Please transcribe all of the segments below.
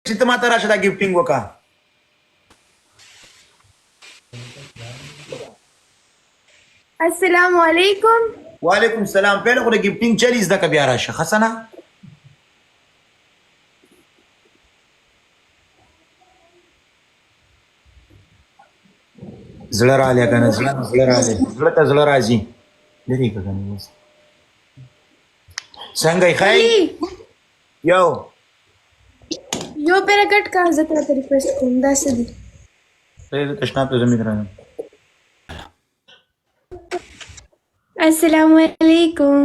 چې ته ماته راشه دا ګفټینګ وکا. السلام علیکم. وعلیکم السلام. پهله خو د ګفټینګ چلی زده که بیا راشه خسنه. زړه رالی کنه، زړه زړه رالی، زړه ته زړه راځي. لرې که کنه اوس څنګه یې ښه یې؟ یو یو پیرا کټ کا، زه تاته ریکویسټ کوم. دا څه دي؟ زه تشناب ته ځم، درنه. السلام علیکم.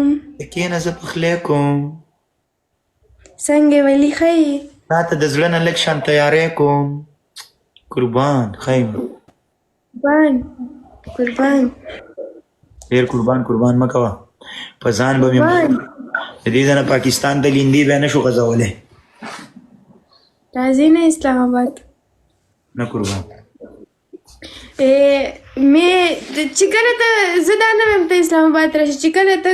کینه، زه پخلی کوم. څنګه ولي، ښه یې؟ تاته د زړه نه لږ شان تیاری کوم. قربان، ښه یم. قربان قربان. ډېر قربان قربان مه کوه، په ځان به مې د دې ځای نه پاکستان ته لیندې بیا نه شو غځولی. راځې نه اسلام آباد؟ نه قربان. مې چې کله ته، زه دا نه وایم ته اسلام آباد راشي، چې کله ته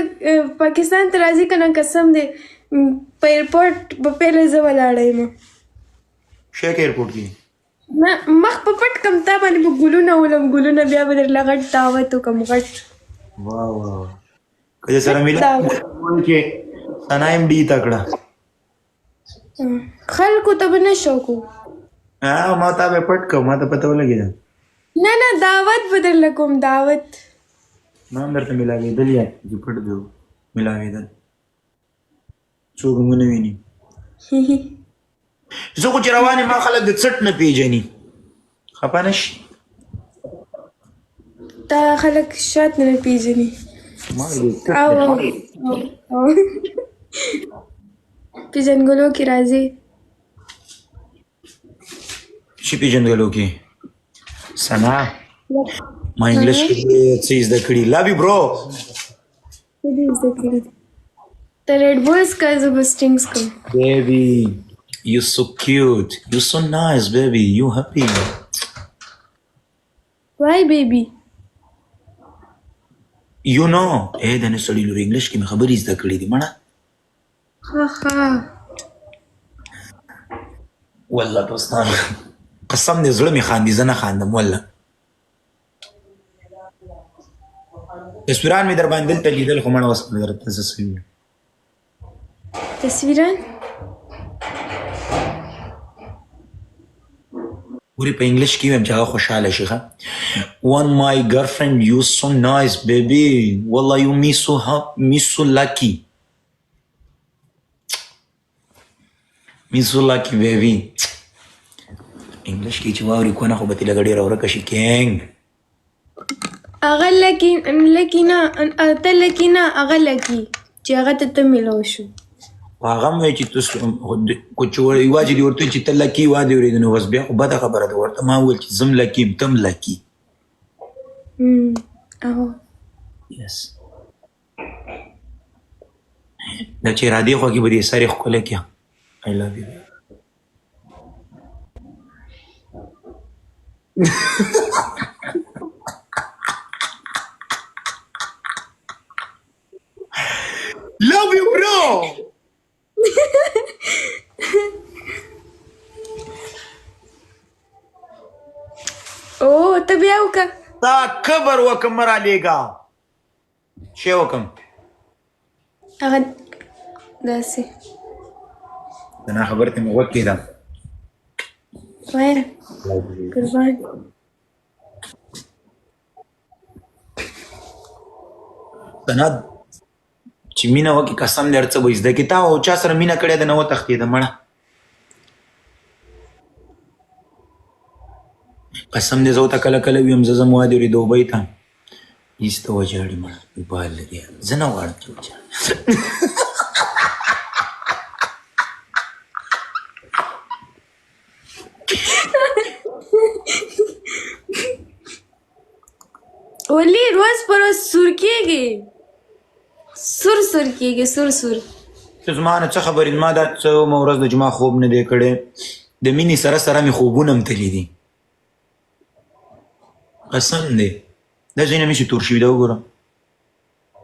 پاکستان ته راځې که نه، قسم دی په ایرپورټ به پهله زه ولاړه یم. شیخ ایرپورټ کې نه مخ په پټ کم، تا باندې به ګلونه ولم، ګلونه. بیا به درله غټ دعوت وکم، غټ. واه واه، که سره ملا کې ثنا ایم ډي تکړه. خلکو ته به نه شوکو. ها، ما تا به پټ کوم، ما ته پته ولګېده. نه نه، دعوت به درله کوم، دعوت. ما هم درته ملاوېدل، یا چې پټ دی ملاوېدل، څوک مو نه ویني. زه خو چې روان یم، ما خلک د څټ نه پیژني، خفه نه شي. تا خلک شات نه پیژني. ما د څټ او نه او پیژندګلو کې راځي. چې پیژندګلو کې سنا ما انګلیش کې څه زده کړي. Love you bro. څه دې زده کړي؟ ته ریډ بولز کا، زه به سټینګز کوم. Baby, you so cute. You so nice, baby. You happy. Why baby? You know. اے د نه سړي لور، انګلیش کې مې خبرې زده کړې دي مړه. ښه ښه. والله دوستان، قسم دې زړه مې خاندي، زه نه خاندم والله. تصویران مې در باندې دلته لیدل، خو مړه اوس مې درته څه څه وي. تصویران؟ ګوري، په انګلیش کې وایم چې هغه خوشحاله شي. ښه، one my girlfriend, you so nice baby, والله you me so happy, me so lucky, me so lucky baby. انګلیش کې چې واوري کونه، خو به ترې لږه ډېره ورکه شي کینګ. هغه لکی لکی نه، ته لکی نه، هغه لکی چې هغه ته ته ملو شو. خو هغه هم وایي چې ته کو چې یوازې دې ورته ویل چې ته لکي وا دې اورېدې، نو بس بیا خو بده خبره ده. ورته ما وویل چې زه هم لکي یم، ته هم لکي. او یس، دا چې را دې خوا کې به دې سرې ښکلی کړه. I love you. Love you, bro. او ته بیا وکړه. تا کبر وکم مرا لېږه شی وکم. هغه داسې. نه خبر ته مې غوږ کېده. وایه قربان. سند چې مینه وکړي، قسم دې هر څه به یې زده کړي. تا او چا سره مینه کړې ده نه وتښتېده مړه؟ قسم دې زه ورته کله کله ویم، زه ځم وادي ورې دوبۍ ته، ایسته وژاړي مړه، بال لري. زه نه غواړم چې وژاړي. ولي روز پر ورځ سور کېږي، سور سور کېږي، سور سور. ته زما نه څه خبرې؟ ما دا څه ورځ د جمعه خوب نه دی کړی. د مینې سره سره مې خوبونه هم تللي دي، قسم دی. دا ځینې مې چې تور شوي، دا وګوره.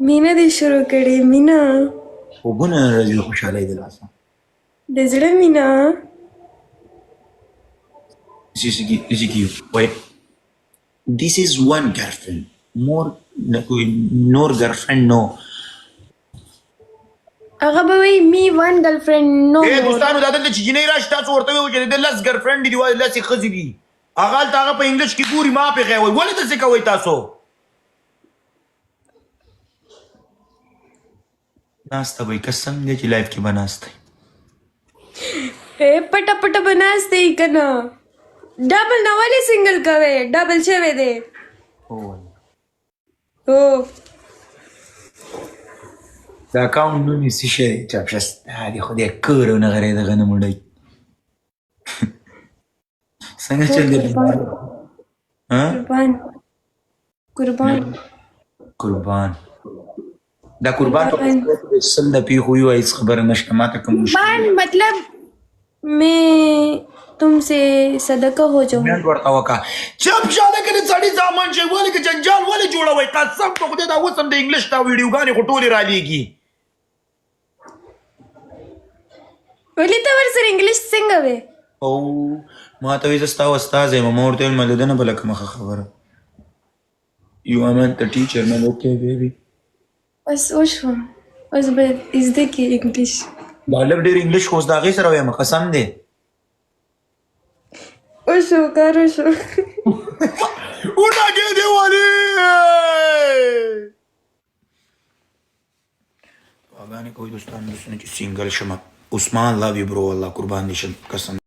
مینه دې شروع کړې، مینه. خوبونه نه راځي د خوشحالۍ د لاسه. د زړه مینه. This is you. Wait. This is one girlfriend. More no girlfriend no. هغه به وایي می وان ګرلفرند نو اے مور. دوستانو دا دلته چې جنۍ راشي تاسو ورته ووایئ چې د لس ګرلفرند دي، وایي لس یې ښځې دي. هغه هلته هغه په انګلیش کې ګوري، ما پرې وایي ولې داسې کوئ تاسو؟ ناسته به یې، قسم دی چې لایف کې به ناسته یې. اے پټه پټه به ناسته یې که نه؟ ډبل نه ولې سنګل کوې؟ ډبل شوی دی. هو. د اکاونټ نوم یې څه شی دی؟ چپ شه، ستا دې خدای کور ونه غرې د غنمو ډک. څنګه چل دی؟ قربان. ها؟ قربان قربان. قربان، دا قربان په قربان. پښتو کې سل د پیښو یو هیڅ خبره نشته، ماته کوم مشکل. قربان مطلب میں تم سے صدقه هو جاؤں. کمنټ ورته وکړه. چپ شه لکه د سړي زامن شئ، ولې که جنجال ولې جوړوئ؟ قسم په خدای دا اوس هم د انګلیش دا ویډیوګانې خو ټولې رالیږي. ولې ته ورسره انګلیش څنګه وې؟ او ما ته وایي زه ستا استاد یم. ما ورته وویل ما د ده نه بله کومه ښه خبره. You are the teacher man. Okay baby. بس وشوه، اوس به زده کړې انګلیش. دا لږ ډېر انګلیش خو اوس د هغې سره وایم، قسم دی. وشو، کار وشو. وټاکې دی ولې دعاګانې کوئ دوستان، دوستانو چې سنګل شم. عثمان love you bro، والله قربان دي شم قسم.